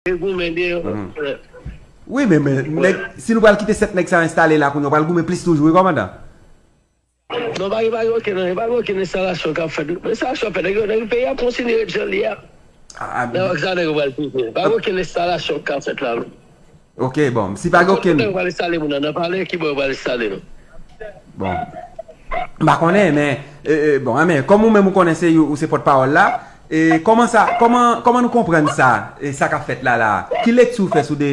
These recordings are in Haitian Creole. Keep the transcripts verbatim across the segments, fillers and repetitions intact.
e goumen deyò. Wi, men, men nèg, si nou pral kite sèt nèg sa yo enstale la kounye a, yo pral goumen plis toujou, wi, kòmandan. Non, pa gen, pa gen okenn, pa gen okenn enstalasyon k ap fèt. Enstalasyon ap fèt, nèg yo, nèg peyi a kontinye jan l ye a. Nan wak sa, nèg yo pral pete. Pa gen okenn enstalasyon k ap fèt la, non. Ok, bon, si pa gen okenn. Kote yo pral enstale moun nan, nan palè, ki bò yo pral enstale nou? Bon. M pa konnen, men, e, e, bon, men, kòm ou menm ou konnen se ou, ou se pòtpawòl la, e, kòman sa, kòman, kòman nou konprann sa, e, sa k ap fèt la, la? Ki lekti ou fè sou de,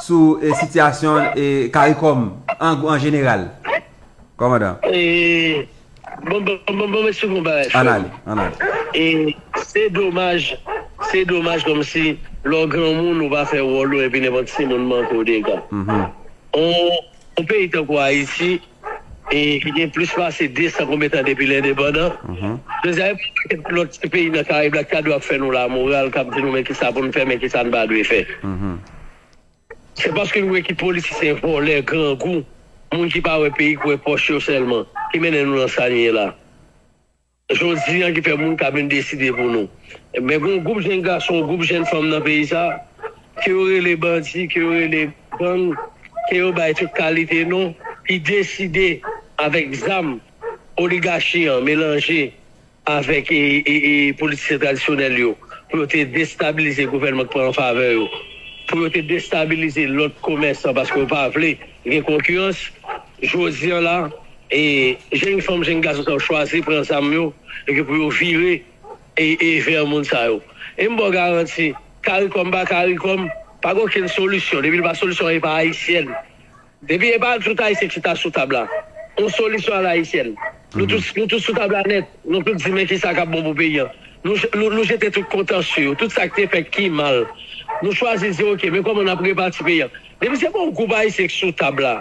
sou, e, sitiyasyon, e, Karikòm an, an jeneral? Kòmandan. E, bon, bon, bon, bon, mesye, bon bagay, frè m. Ann ale, ann ale. E, se domaj, se domaj kòmsi lè w granmoun ou pa fè wòl ou epi nenpòt timoun manke w dega. On, on peyi tankou Ayiti, e ki gen plis pase de san konbyen tan depi l endepandan, jodi a, gen yon pakèt lòt peyi nan Karayib la ki ta dwe ap fè nou lamoral, k ap di nou men kisa pou n fè, men kisa n pa dwe fè. Se paske nou gen ki politisyen vòlè, grangou, moun ki pa wè peyi, k wè pòch yo sèlman, ki mennen nou nan sa n ye la. Jodi a, ki fè moun ka vin deside pou nou. Men gen yon gwoup jèn gason, yon gwoup jèn fanm nan peyi sa, ke yo rele bandi, ke yo rele gang, ke yo bay tout kalite non, ki deside avèk zam oligachi an melanje avèk, e, e, e, politisyen tradisyonèl yo pou yo te destabilize gouvènman k pran an favè yo, pou yo te destabilize lòt komèsan paske yo pa vle gen konkirans. Jodi a la, e, jèn fanm, jèn gason sa yo chwazi pran zam yo epi pou yo vire, e, e, vè moun sa yo. E m ba w garanti, Karikòm pa Karikòm, pa gen okenn solisyon. Depi l pa solisyon, e pa ayisyèn. Depi e pa tout Ayisyen ki ta sou tab la. Yon solisyon a la ayisyèn. Nou tout, nou tout sou tab la nèt. Nou tout di men kisa k ap bon pou peyi a. Nou, nou, nou jete tout kontansye yo, tout sa k te fèt ki mal. Nou chwazi di, oke, men kòman n ap repati peyi a. Depi se pa yon gwoup Ayisyen k sou tab la,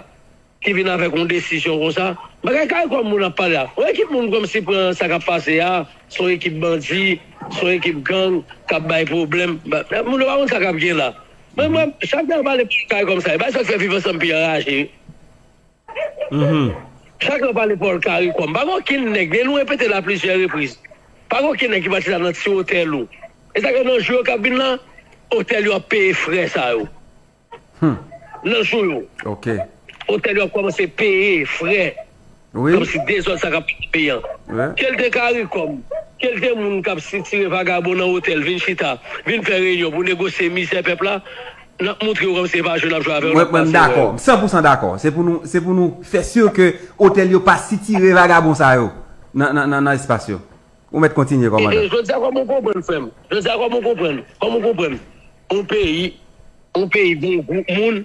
ki vin avèk yon desizyon konsa, bagay kay kòm moun ap pale a. Yon ekip moun kòmsi pran sa k ap pase a, se yon ekip bandi, se yon ekip gang, k ap bay pwoblèm. Ba, moun yo pa konn sa k ap gen la. Mwen, mwen, chak lè yo pale Pòl Karikòm sa, e pa sa k fè Viv Ansanm pi anraje. Chak lè yo pale Pòl Karikòm, pa gen okenn nèg, e nou repete l a plizyè repriz, pa gen okenn nèg ki pa chita nan ti otèl ou. E sa k nan jou yo k ap vin la, otèl yo ap peye frè sa yo. Nan jou yo. Otèl yo ap kòmanse peye frè. Kòmsi dezòd sa k ap pase peyi an. Ke l te Karikòm, ke l te moun k ap sitire vagabon nan otèl, vin chita, vin fè reyinyon pou negosye mizè pèp la, n ap montre yo kòmsi se pa jwe n ap jwe avè yo, n ap pase yo. Mwen, mwen, m dakò, m san pou san dakò. Se pou nou, se pou nou fè si ke otèl yo pa sitire vagabon sa yo nan, nan, nan, nan espas yo. Ou mèt kontinye, kòmandan. E, e, jodi a, kòman w konprann, frè m? Jodi a, kòman w konprann? Kòman w konprann? Yon peyi, yon peyi gen yon gwoup moun,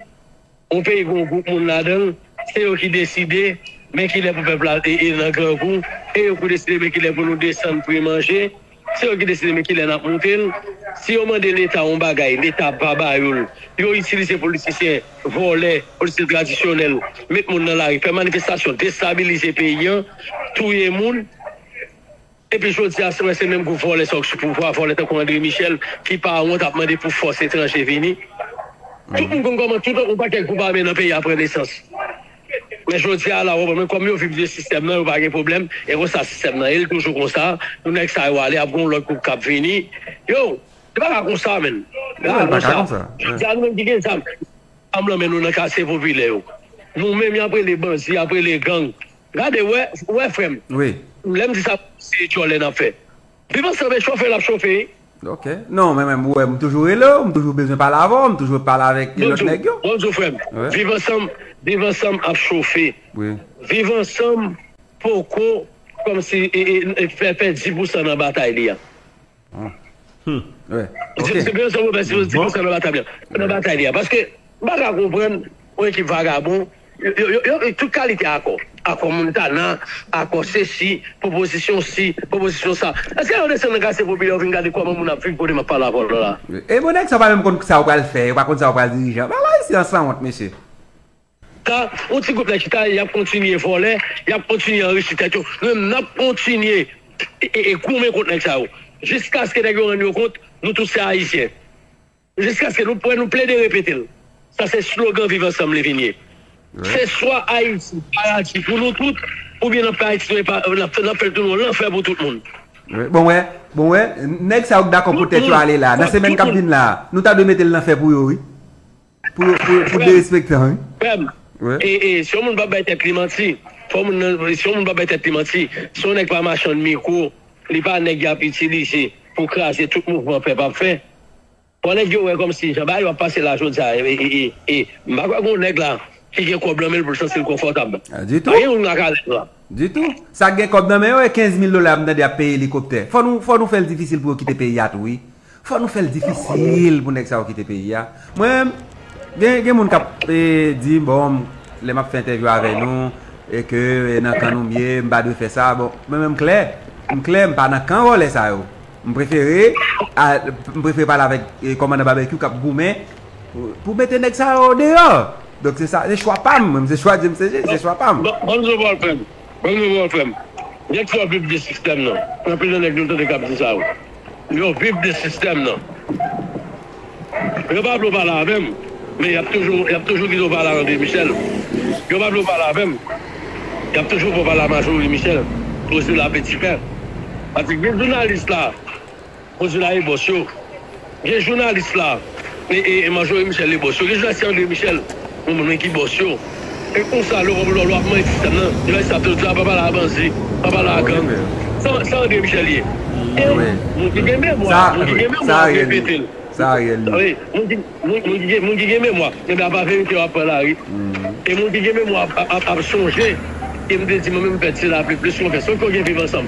yon peyi gen yon gwoup moun ladan l, se yo ki deside, men kilè pou pèp la, e, e, nan grangou, e yo pou deside, men kilè pou nou desann pri manje, se yo ki deside, men kilè n ap moute l. Si yo mande Leta yon bagay, Leta pa ba yo l. Yo itilize politisyen, vòlè, politisyen tradisyonèl, met moun nan lari, fè manifestasyon, destabilize peyi an, touye moun. Epi jodi a, se, se menm gwoup vòlè sa yo k sou pouvwa, vòlè tankou André Michel, ki pa wont ap mande pou fòs etranje vini. Tout moun konn kòman tout yon pakèt gwoup ame nan peyi a pran nesans. Men jodi a la, w konprann, men kòm yo viv de sistèm nan, yo pa gen pwoblèm, e konsa sistèm nan ye, li toujou konsa, pou nèg sa yo ale, ap gen yon lòt gwoup k ap vini. Yo, li pa ka konsa, menn. Li pa ka konsa. Jodi a, nou menm ki gen zam, zam nan men nou nan katye popilè yo. Nou menm, y ap rele bandi, y ap rele gang. Gade, wè, wè, frè m. Lè m di sa, se djòlè n ap fè. Viv Ansanm e chofe l ap chofe. Ok. Non, men, men, wè, m toujou rele w, m toujou bezwen pale avè w, m toujou pale avèk lòt nèg yo. Bon, bon, frè m. Viv Ansanm, Viv Ansanm ap chofe. Viv Ansanm poko kòmsi, e, e, e, fè, fè dis pousan nan batay li a. Wi. Ok. Viv Ansanm poko fè dis pousan nan batay li a. Nan batay li a. Paske, m pa ka konprann yon ekip vagabon, yo, yo, yo, yo, tout kalite akò. Akò Montana, akò sesi, pwopozisyon si, pwopozisyon sa. Èske lè w desann nan katye popilè, w vin gade kòman moun ap viv kote m ap pale avè w la? E bon, nèg sa pa menm konn sa yo pral fè, yo pa konn sa yo pral dirije. Bagay la isi an sanwont, mesye. Ka, yon ti gwoup nèg chita, y ap kontinye vòlè, y ap kontinye anrichi tèt yo. Nou menm, n ap kontinye, e, e, e goumen kont nèg sa yo. Jiskaske nèg yo rann yo kont, nou tout se Ayisyen. Jiskaske nou pwè, nou plede repete l. Sa se slogan Viv Ansanm li vin ye. Se swa Ayiti paradi pou nou tout, oubyen n ap fè Ayiti, n ap, n ap fè l tounen yon lanfè pou tout moun. Bon, wè, Bon, wè, nèg sa yo k dakò pou tèt yo ale la, nan semèn k ap vin la, nou ta dwe mete l nan fè pou yo, wi. Pou, pou, pou derespektan, wi. Frè m, e, e, si yon moun pa bay tèt li manti, fò moun nan, si yon moun pa bay tèt li manti, si yon nèg pa machann mikwo, li pa nèg y ap itilize pou kraze tout mouvman pèp ap fè. Fò nèg yo wè kòmsi jan bagay yo ap pase la jodi a, e, e, e, e, m pa kwè gen yon nèg la ki gen kòb nan men l pou l santi l konfòtab. Pa gen youn nan kalèt la. Ditou. Sa k gen kòb nan men yo, e kenz mil dola m tande y ap peye elikoptè. Fò nou, fò nou fè l difisil pou yo kite peyi a tou, wi. Fò nou fè l difisil pou nèg sa yo kite peyi a. Mwen, gen, gen moun k ap e, di, bon, lè m ap fè entèvyou avè nou, e ke e, nan kan nou m ye, m pa dwe fè sa. Bon, mwen menm m klè, m klè, m pa nan kan vòlè sa yo. M prefere, a, m prefere pale avèk e, kòmandan Babekyou k ap goumen pou, pou mete nèg sa yo deyò. Donk se sa, se chwa pa m, mwen, se chwa James Césaire, se chwa pa m. Bon, bon, bon, bon, frè m. Ban m di w, frè m, nèg sa yo viv de sistèm nan. Gen anpil nan nèg nou tande k ap di sa yo. Yo viv de sistèm nan. Yo pa vle w pale avè m, men y ap toujou, y ap toujou kite w pale a André Michel. Yo pa vle w pale avè m, y ap toujou fè w pale a Marjorie Michel. Poze la peti pè. Paske gen jounalis la, Poze la e bòs yo. Gen jounalis la, e, e, e Marjorie Michel e bòs yo. Gen jounalis se André Michel, yon moun ki bòs yo. E konsa, lè w ap manje sistèm nan, jounalis la ap di w, "A, pa pale a bandi, pa pale a gang." Sa, sa André Michel ye. E moun ki gen memwa, moun ki gen memwa ap repete l. Sa reyèl li. Wi, moun ki, moun, moun ki gen, moun ki gen memwa, ebyen, apa verite yo ap pran lari. E moun ki gen memwa ap, ap, ap, ap sonje ke m te di mwen menm m fè Ti Lapli plis konfyans. Fòk yo gen viv ansanm.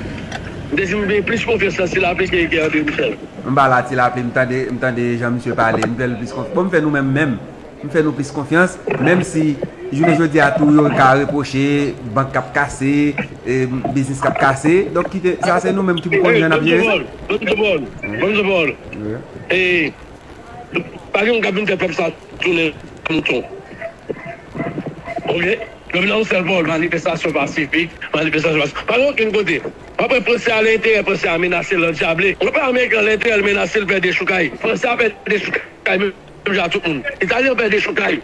M te di m gen plis konfyans nan Ti Lapli ke, ke André Michel. M pa la Ti Lapli, m tande, m tande jan misye pale, m fè l plis konfyans. Bon, m fè nou menm menm. M fè nou plis konfyans, menm si jounen jodi a tou yo ka repwoche bank k ap kase, e, biznis k ap kase. Donk kite, sa se nou menm ki pou konn jan n ap jere. Bon, bon, bon, bon. E, pa gen moun k ap vin fè pèp sa tounen mouton. Oke? Yo vin nan yon sèl pawòl, manifestasyon pasifik, manifestasyon pasifik. Pa gen okenn kote. W ap wè Fransè a, lè enterè Fransè a menase l, l andyable. W ap wè Ameriken an, lè enterè l menase l, pè dechoukay. Fransè a pè dechoukay menm jan ak tout moun. Italyen an pè dechoukay.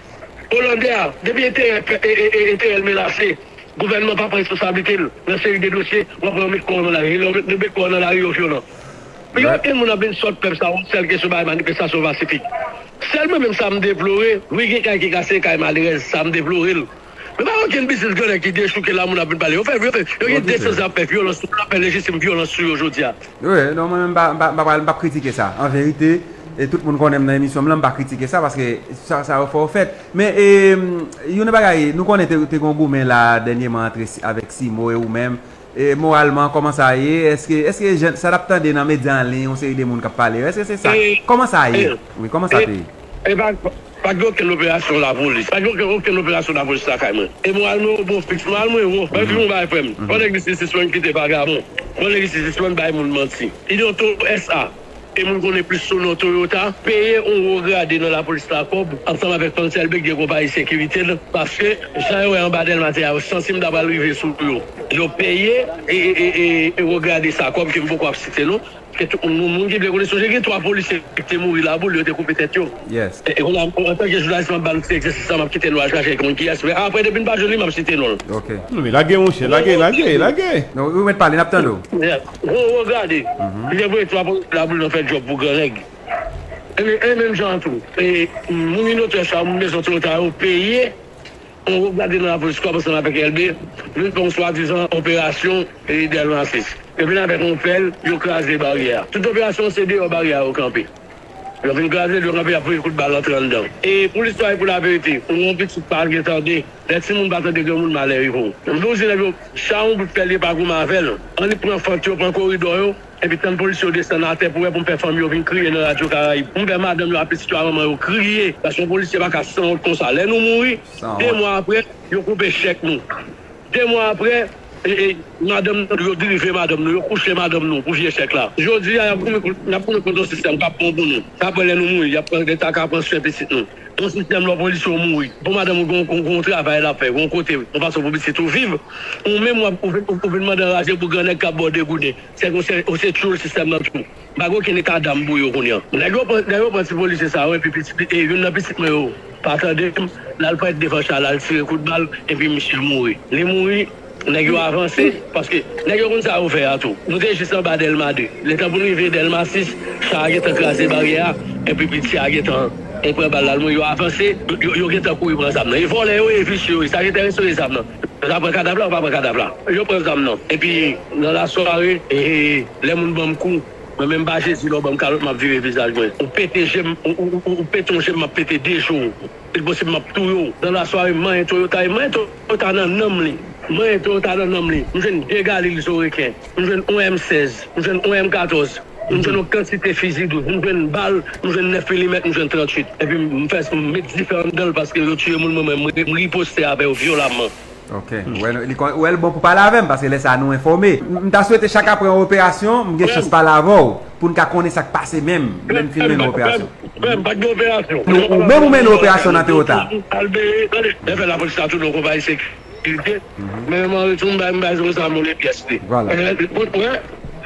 Olandè a, depi enterè, e, e, e, enterè l menase, gouvènman pa pran responsablite l nan seri de dosye, w ap wè yo met kò yo nan lari. Lè yo met, met kò yo nan lari, yo vyolan. Yo, anpil moun ap vin sòt pèp sa, yon sèl kesyon bagay manifestasyon pasifik. Sèl mwen menm sa m deplore, wi gen kay ki kase, kay malerèz, sa m deplore l. Men pa gen okenn biznis grannèg ki dechouke la moun ap vin pale. Yo fè, yo fè, yo gen de sans ap fè vyolans sou, ap fè lejistim vyolans sou yo jodi a. Wi, non, mwen menm m pa, m pa, m pa pral, m p ap kritike sa. An verite, e tout moun konnen m nan emisyon m lan, m pa kritike sa paske sa, sa yo fè yo fèt. Men, e, youn nan bagay, nou konnen te, te gen yon goumen la dènyèman antre Si-, avèk Simo e ou menm. E, moralman, kòman sa ye? Èske, èske jan, sa n ap tande nan medya an liy, yon seri de moun k ap pale yo, èske se sa? Kòman sa ye? Wi, kòman sa te ye? E pa, pa gen okenn operasyon lapolis. Pa gen okenn, okenn operasyon lapolis lakay mwen. E moral mwen o bon fiks. Moral mwen wo. Ban m di yon bagay, frè m. Fò nèg isi sispann kite vagabon. Fò nèg isi sispann bay moun manti. Idioto S A. E moun konnen plis sou non Toyota, peye yon wo grade nan lapolis la kòb, ansanm avèk Fancy Elbé ki gen konpayi sekirite l, paske jan yo wè anba Dèlma te a, yo santi m ta pral rive sou yo. Yo peye e, e, e, e, e wo grade sa kòb ke m poko ap site non, ke tout moun, moun ki vle konnen, sonje gen twa polisye ki te mouri la boule, yo te koupe tèt yo. E, e kounye a, antanke jounalis, m ap ba nou ti egzèsis sa, m ap kite nou al chache konn kiyès, men apre, depi n pa jwenn li, m ap site non l. Non, men lage, monchè, lage, lage, lage. Non, ou mèt pale, n ap tande w. Gon wo grade. Li te voye twa polisye la pou l nan fè djòb pou gran nèg. E men, e menm jan an tou, e, moun inotè sa, moun mezon Toyota yo peye yon wo grade nan lapolis kòb ansanm avèk Elbé, vin fè yon swadizan operasyon, e, Dèlma sis. Yo vin avèk yon pèl, yo kraze baryè a. Tout operasyon an se deyò baryè a yo kanpe. Yo vin kraze l, yo kanpe, y ap voye kout bal antre anndan. E pou listwa e pou laverite, pou yon pitit pa al gen tande, lè timoun pa tande granmoun, malè rive w. M vle w di nèg yo, chawony bout pèl ye pa goumen avè l. Annik pran fant yo, pran koridò yo, epi tann polisye yo desann atè pou wè, pou m fè fanmi yo vin kriye nan Radyo Karayib. Pou m fè madanm yo ak pitit yo ak manman yo kriye, paske yon polisye pa ka sanwont konsa. Lè nou mouri, de mwa apre, yo koupe chèk nou. De mwa apre, e, e, madanm nou, yo drive madanm nou, yo kouche madanm nou pou vye chèk la. Jodi a, y ap goumen kont, y ap goumen kont yon sistèm k ap bon pou nou. Apre lè nou mouri, y ap pran, leta ka pran swen pitit nou. Yon sistèm lè w polisye w mouri. Bon, madanm ou gon, gon, gon travay l ap fè, gon kote, yon fason pou pitit ou viv. Ou menm, w ap, ou vin, ou vin mande anraje pou gran nèg k ap ba w degouden. Se, se, se tchoul sistèm nan tchoul. M pa gen okenn eta dam pou yo kounye a. Nèg yo pran, nèg yo pran ti polisye sa yo, epi pitit, e, youn nan pitit mwen yo pa tande m, l al prèt devan cha, l al tire kout bal, epi misye mouri. Li mouri, Nèg yo avanse, paske nèg yo konn sa yo fè a tou. Nou te jis anba Dèlma de. Letan pou n rive Dèlma sis, cha a gentan kraze baryè a, epi piti a gentan, e pran bal la, yo avanse, yo, yo gentan kouri pran zam nan. E vòlè yo ye, visye yo ye, sa ki enterese yo e zam nan. Yo ta pran kadav la, yo pa pran kadav la. Yo pran zam nan. Epi, nan lasware, e, lè moun ban m kou, mwen menm pa Jezi, lè w ban m kalòt, m ap vire vizaj mwen. Ou pete je m, ou, ou, ou, ou pete yon je m, m ap pete de je w. Si l posib, m ap touye w. Nan lasware, m manyen Toyota, e manyen Toyota nan nanm li. Manyen Toyota nan nanm li. M jwenn de galil sou reken. M jwenn yon M sèz. M jwenn yon M katòz. M jwenn yon kantite fizi douz. M jwenn bal. M jwenn nèf milimèt. M jwenn tranntuit. Epi m fè, m met dife anndan l paske yo tiye moun mwen menm. M, m riposte avè yo vyolamman. Ok. Ou wè, li kon- ou wè l bon pou pale avè m, paske lè sa a nou enfòme. M, m ta swete chak apre yon operasyon, m gen chans pale avè w, pou n ka konnen sa k pase menm, lè n fin mennen operasyon. Frè m, pa t gen operasyon. Nou, ou menm ou mennen operasyon nan Toyota. Al beye, tande. Lè fè lapolis la tounen yon konpayi sekirite. Men m anretoun, m bay, m bay zon sa, m moulen pyès li. Vwala. Wè,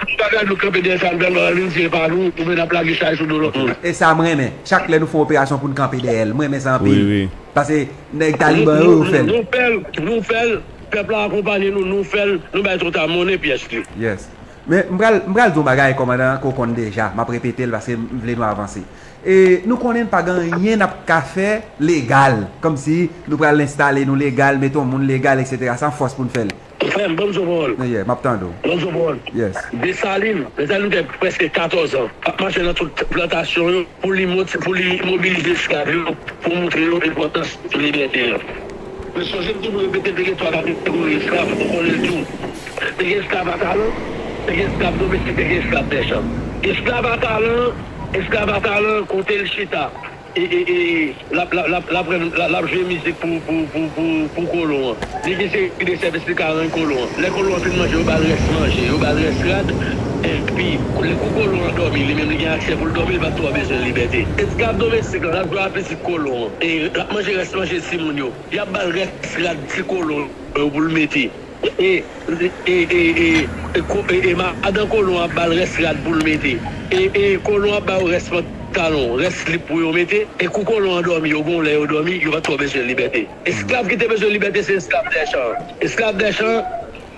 m pa gade nou kanpe dèyè sa, m pral vin tire pa nou, oubyen n ap lage chay sou do lòt moun. E sa m renmen. Chak lè nou fè yon operasyon pou n kanpe dèyè l. M renmen sa anpil. Wi, wi. Paske nèg Taliban yo, yo fè l. Nou fè l, nou fè l, pèp la akonpanye nou, nou fè l, nou bay Toyota monnen pyès li. Yes. Men m pral, m pral di yon bagay, kòmandan, ke w konn deja, m ap repete l paske m vle nou avanse. E nou konnen n pa gen anyen n ap ka fè legal, kòmsi nou pral enstale nou legal, mete yon moun legal, etsetera. Se an fòs pou n fè l. Frè m, ban m sou pawòl. Yeah, m ap tande w. Ban m sou pawòl. Yes. Desalin, Desalin te prèske katòz an, ap mache nan tout plantasyon yo pou li moti- pou li mobilize esklav yo, pou montre yo enpòtans libète an. Men sonje m toujou repete, te gen twa kategori esklav, ou konnen l tou. Te gen esklav a talan, te gen esklav domestik, te gen esklav dèchan. Esklav a talan, esklav a talan, kote l chita, e, e, e, l ap, l ap, l ap, l ap, l ap, l ap jwe mizik pou, pou, pou, pou, pou kolon an. Li gen seri de sèvis li ka rann kolon an. Lè kolon an fin manje, yo ba l rès manje, yo ba l rès rad. Epi, lè kou kolon an dòmi, li menm li gen aksè pou l dòmi, li pa t twò bezwen libète. Esklav domestik lan, l ap jwe a pitit kolon an. E l ap manje rès manje timoun yo. Y ap ba l rès rad ti kolon yo pou l mete. E, e, e, e, e, ko- e, e madan kolon ap ba l rès rad pou l mete. E, e kolon ap ba yo rès pantalon, rès slip pou yo mete. E kou kolon an dòmi, yo gon lè yo dòmi, yo pa t twò bezwen libète. Esklav ki te bezwen libète, se esklav dèchan. Esklav dèchan,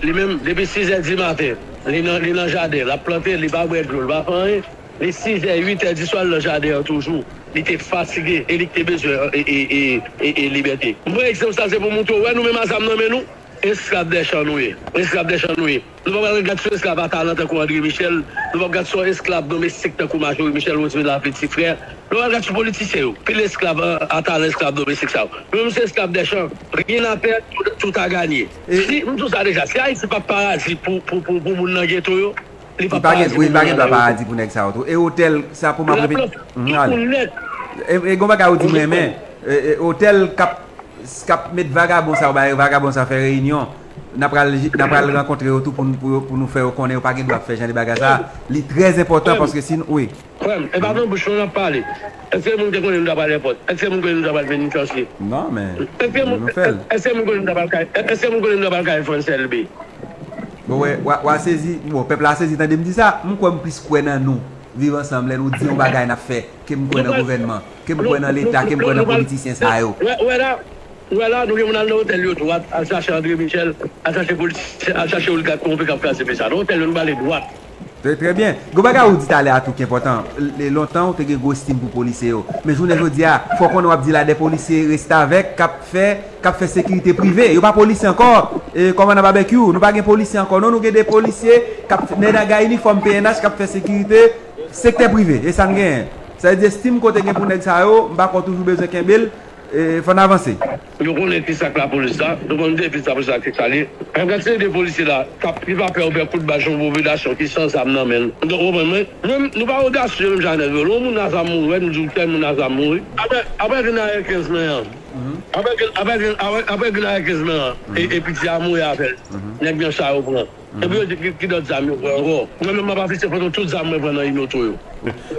li menm, depi sizè di maten, li nan, li nan jaden, l ap plante, li pa bwè dlo, li pa fè anyen. Li sizè, uitè di swa, l nan jaden an toujou. Li te fatige, e li te bezwen e, e, e, e, e libète. M pran egzanp sa, se pou montre w, wè nou menm a zam nan men nou. Esklav dèchan nou ye. Esklav dèchan nou ye. Nou pa pral gad sou esklav a talan tankou André Michel. Nou p ap gad sou esklav domestik tankou Majorie Michel, Rosemary Lafitte, ti frè. Nou pa pral gad sou politisyen yo. Pil esklav a, a talan, esklav domestik sa yo. Nou menm se esklav dèchan. Rien à perdre, tout à gagner. Si, m di w sa deja, si Ayiti pa t paradi pou, pou, pou, pou moun nan geto yo, li p ap paradi pou moun nan geto. Wi, li pa gen dwa paradi pou nèg sa yo tou. E otèl, sa pou m ap repete. Tout nèt. E, e gon bagay ou di m renmen. E, e, otèl k ap k ap met vagabon sa yo, bay vagabon sa yo fè reyinyon, n a pral, n a pral rankontre yo tou pou, n- pou, yo- pou nou fè yo konnen yo pa gen dwa ap fè jan de bagay sa. Li trè enpòtan paske si n- wi. Frè m, e pa nan bouch nou n ap pale. Èske moun te konnen nou ta pral èpòt? Èske moun konnen nou ta pral penitansye? Non, men Èske moun, nou fè l. Èske moun konnen nou ta pral kay, èske moun konnen nou ta pral kay Frantz Elbé? Bon, wè, w a, w a sezi, bon, pèp la sezi tande m di sa, m kwè m plis kwè nan nou. Viv ansanm, lè nou di yon bagay n ap fè, ke m kwè nan gouvènman, ke m kwè nan leta, ke m kwè nan politisyen sa yo. Wè, wè la, wè la, nou gen moun al nan otèl yo dwat, al chache André Michel, al chache politisyen, al chache oligak kowonpi k ap kraze peyi sa. Nan otèl yo, nou ba li dwat. Trè, trè byen. Gon bagay ou di talè a tou ki enpòtan. L- Lontan, ou te gen gwo estim pou polisye yo. Men jounen jodi a, fò w konnen w ap di la de polisye restavèk k ap fè k ap fè sekirite prive. Yo pa polisye ankò. E, kòmandan Babekyou, nou pa gen polisye ankò non. Nou gen de polisye k ap, nèg a inifòm P N H k ap fè sekirite sektè prive. E sa n genyen. Sa vle di estim kote gen pou nèg sa yo, m pa kwè w toujou bezwen kenbe l. E, fò n avanse. Nou konnen ki sa k lapolis la. Nou konnen depi sa pou sa ki sa li. Yon kantite de polisye la, k ap, ki pa pè ouvè kout bal sou yon popilasyon ki san zam nan men l. Donk, ou konprann mwen? Nou menm, nou pa odasye menm jan nèg yo. Lè yon moun a zam mouri, wè, nou di w tèl moun a zam mouri. Apre, apre grenn avè kenz men an. Apre grenn, apre grenn, apre, apre grenn avè kenz men an. E, e piti a mouri avè l. Nèg nan cha yo pran. Epi yo di ki, ki lòt zam yo pran ankò. Mwen menm m ap afisye foto tout zam mwen pran nan inoto yo.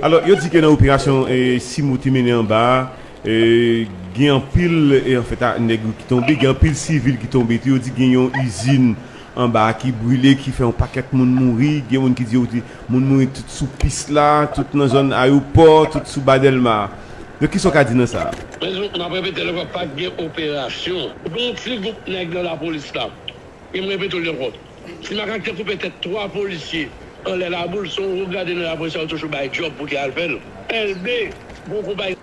Alò, yo di ke nan operasyon e, Simoun te mennen anba a, e, gen anpil, e, anfèt, a, nèg yo ki tonbe, gen anpil sivil ki tonbe tou. Yo di gen yon izin anba a ki brile, ki fè yon pakèt moun mouri. Gen moun ki di yo di moun mouri tout sou pis la, tout nan zòn ayewopò, tout sou ba Dèlma. Donk, kisa w ka di nan sa a? Men, m ap repete l ankò, pa t gen operasyon. Gen yon ti gwoup nèg nan lapolis la. E m repete w li ankò. Si makak te koupe tèt twa polisye anlè Laboul, se yon wo grade nan lapolis sa yo toujou bay djòb pou ki al fè l. Èlbe, gon konpayi